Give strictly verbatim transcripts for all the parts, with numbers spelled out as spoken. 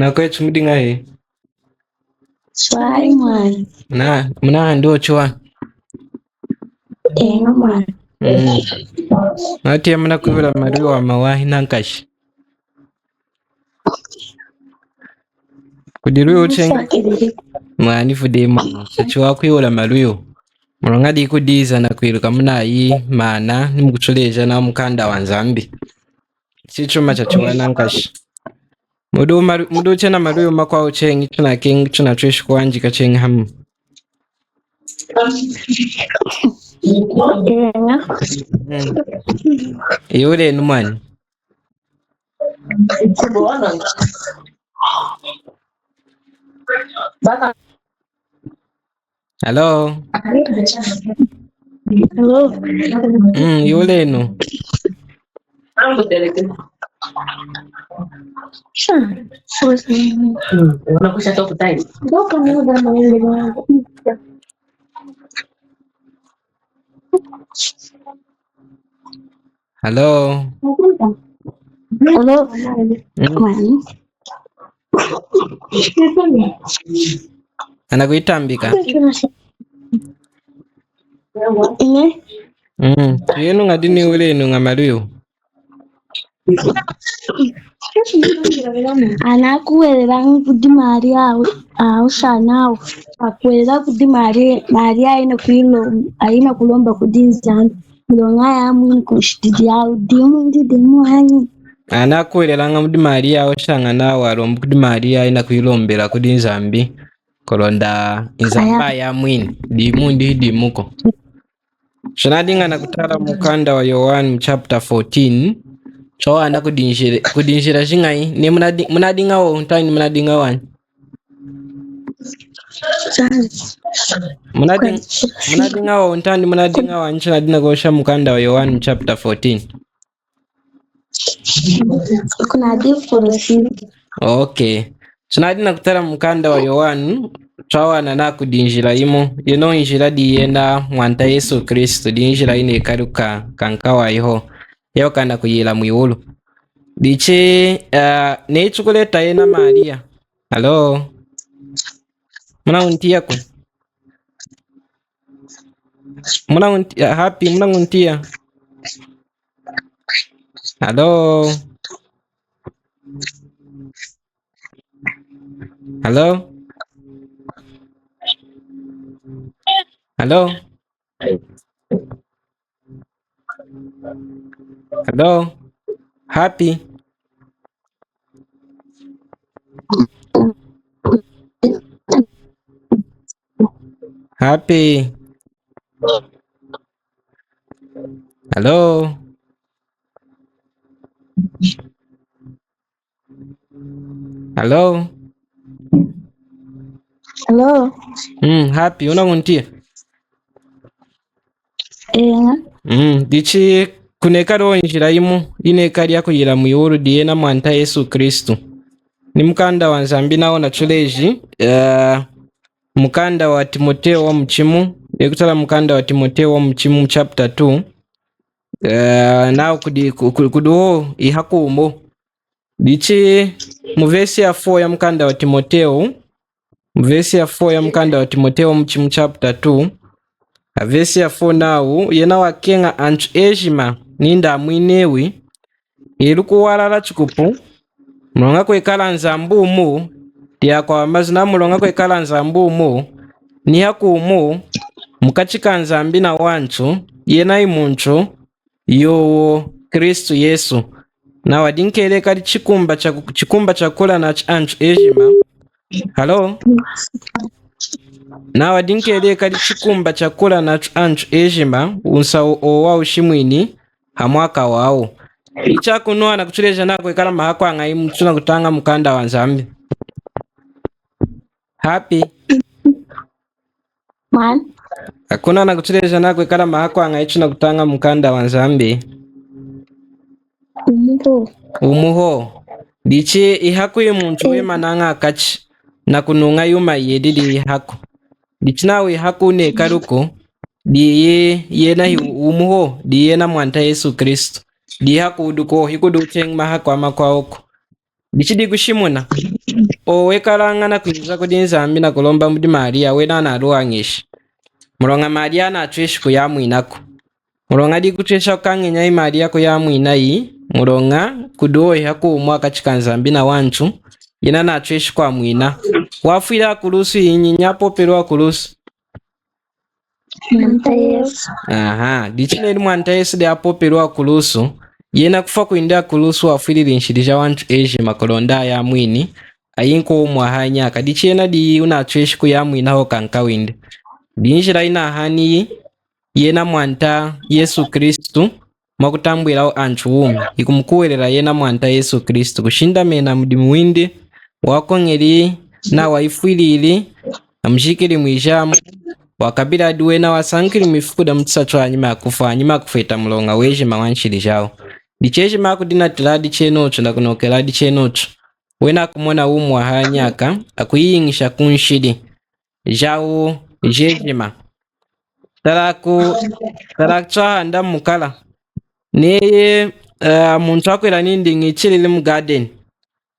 Nakwechu mudi ñahi? Swali mwani. Na, munahandi ochu wa? Eña mwani. Mm. Natiya munakwihula malwihu amawahi nankashi. Kudi lwihu cheñi. Mwani vudima. Chachiwahi kwihula malwihu. Muloña dikudiza nakwiluka munayi maana, nimukuchuleja na mukanda wa Nzambi. Chichuma chachiwahi nankashi. Mudu malu-, mudu chena malwihu makwawu cheñi, chunakeñi, chunachweshi kuhanjeka cheñi hamu. Eña. Mm. Ihulenu mwani. Hello? Hello? Mm, ihulenu. Hello? Hello? Mm. Mwani. Anakuyitambika. Ine. Mm. Yenu ñadi nihulenu ña malwihu. Anakuhwelela kudi Maria awu, awu shana awu. Akuhwelela kudi Maria, Maria ayina kuyilomba, ayina kulomba kudi Nzambi. Muloña yamwini kunshidi yawu, dimu ndi dimu wanyi. Anakuhwelelaña mudi Maria, oshaña nawa alombi kudi Maria, ina kuyilombela kudi Nzambi. Kulonda Nzambi ayamwini. Dimu ndi dimuku. Chinadiña nakutala mukanda wa Yohane mu chapter fourteen. Chowa na kudinjira, kudinjira jiñahi. Ni munadi-, munadiña wo, ntani munadiña wanyi. Munadi-, munadiña wo, ntani munadiña wanyi, chinadiña kuhosha mukanda wa Yohane chapter fourteen. Kunadi fourteen. Okay. Chinadiña nakutala mukanda wa Yohane, chwawana nawu kudi njila yimu, yinu njila diyena Mwanta Yesu Kristu, di njila yinekali ku kankawayihu, yokana kuyila mwiwulu. Dichi, ah, neyi chikuleta yena Maria. Hello? Munañuntiya ku? Munañunti-, ah, Happy, munañuntiya? Hello? Hello? Hello? Hello? Happy? Happy? Hello? Hello? Hello? Mm, Happy, unañuntiya? Eña. Mm, dichi kunekali njila yimu, yinekali yakuyila mwiwulu, diyena Mwanta Yesu Kristu. Ni mukanda wa Nzambi nawu wunachuleji, eh, mukanda wa Timoteo wamuchimu, yikutala mukanda wa Timoteo wamuchimu chapter two, eh, nawu kudi, ku-, ku-, kudi wo ihaku wumu. Dichi mu vesi ya four ya mukanda wa Timoteo, mu vesi ya four ya mukanda wa Timoteo muchimu chapter two, a vesi ya four nawu, yena wakeña antu ejima nindi amwinewi, iluku walala chikupu, muloña kwekala Nzambi wumu, diyi akwawu amazu nawu muloña kwekala Nzambi wumu, nihaku wumu, mukachi ka Nzambi nawantu, yena himuntu, yowu Kristu Yesu. Nawa dinkeli kali chikumba cha ku-, chikumba chakula nachu antu ejima. Hello? Nawa dinkeli kali chikumba chakula nachu antu ejima, wunsahu owu wawushimwini hamwaka wawu. Ichi kunu anakuchuleja nawu kwekala mahaku añahi muchuna kutaña mukanda wa Nzambi. Happy. Mwani. Kunu anakuchuleja nawu kwekala mahaku añahi chuna kutaña mukanda wa Nzambi. Wumu hohu. Wumu hohu. Dichi ihaku himuntu wemanaña hakachi, nakunuña yuma yiyedi diyi ihaku. Dichi nawu ihaku wunekaliku, diyi yena hi wumu hohu, diyena Mwanta Yesu Kristu. Dihaku wuduku hohu, hikudi cheñi mahaku amakwawu ku. Dichi dikushimuna. owekalaña nakwinza kudi Nzambi nakulomba mudi Mariya, wena analuwañeshi. Muloña Mariya natweshi kuyamwinaku. Muloña dikutwesha kukañenyayi Mariya kuyamwinayi, muloña kudi ohaku wumu hakachi kaNzambi nawantu, yena natweshi kwamwina. Wafwili hakulusu hinyi, nyi apopeli hakulusu? Mwanta Yesu. Aha, dichi neli Mwanta Yesu diyi apopeli hakulusu, yena kufwa kwindi hakulusu wafwilili nshidi jawantu ejima kulonda ayamwini, ayinki wumi wahaya nyaka. Dichi yena diyi wunatweshi kuyamwina hohu kankawindi. Diyi njila yinahani yena Mwanta Yesu Kristu, mwakutambwilahu antu wumi, hikumukuhwelela yena Mwanta Yesu Kristu, kushindamena mudimu windi wakoñeli nawa wayifwilili, amujikili mwijamu, wakabila hadi wena, wasañukili mwifuku damuchisatu hanyima yakufwa, hanyima yakufweta muloña wejima wanshidi jawu. Dichi ejima akudinatila hadi chenochu nakunokela hadi chenochu, wena akumona wumi wahaya nyaka, akuyiyiñisha kunshidi jawu jejima. Talaku, talaku twahanda mukala. Neyi, eh, muntu akwila nindi ñichilili mu garden.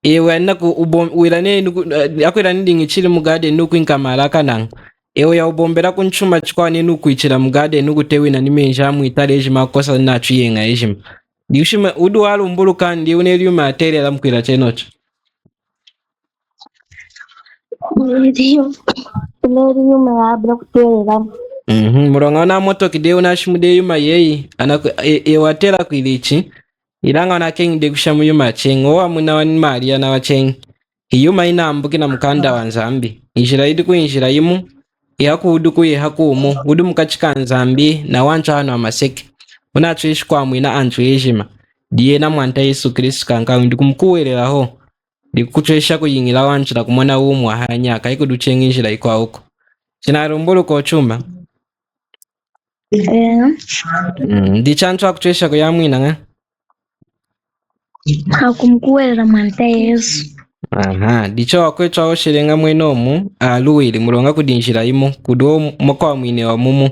Ewe anaku ubom-, wila neyi nuku-, eh, akwila nindi ñichilili mu garden nukwinka mali akanaña. Ewe ya ubombela kunchuma chikwawu neyi nukwichila mu garden nukutewina ni menji amwitala ejima kukosa nachu yeña ejima. Dichi wudi walumbuluka ndi wuneli yuma yatelela mukwila chenochu. Neli, neli yuma yabula kutelelamu. Mhm, muloña wunamotoki dehi, wunashimuni dehi yuma yeyi, anaku-, e-, ewa atela kwila ichi, ilaña wunakeñi dehi kusha muyuma yacheñi, owu wamwina wani Mariya nawa cheñi. Hiyuma yinambuki namukanda waNzambi. Injila yidiku injila yimu, ihaku wuduku ihaku wumu, wudi mukachi kaNzambi nawantu hanu hamaseki. Wunatweshi kwamwina antu ejima. Diyena Mwanta Yesu Kristu kankawindi kumukuhwelela hohu. Dikutwesha kuyiñila wantu nakumona wumi wahaya nyaka, hikuducheñi injila yikwawuku. Chinalumbuluka chuma. Eh. Mm, dichi antu akutwesha kuyamwina ñahi? Hakumukuhwelela Mwanta Yesu. Aha, dichi akwetu ahosheleña mwenomu, aluwili, muloña kudi njila yimu, kudi mwakwamwina wamumu.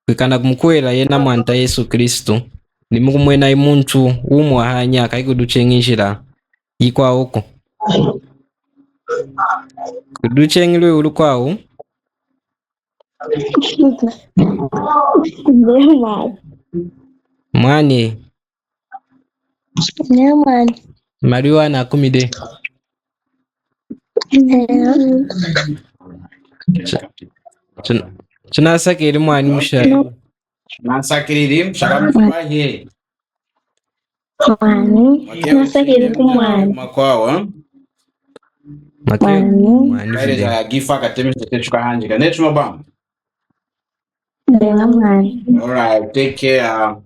Kwikana kumukuhwelela yena Mwanta Yesu Kristu, ni mukumwena hi muntu wumi wahaya nyaka, hikuducheñi njila yikwawuku. Kuducheñi lwihu lukwawu. Mwani. Mwani. Mali wanakumini dehi. Tun-, tun-, tunasakilili mwani mushali. Tunasakilili mushali mushali. Mwani, tunasakilili ku mwani. Makwawu. Mwani. Mwani. Kaile ja gifa katemesha techuka hanjika. Nechu mabam. Ndela mwani. All right, take care.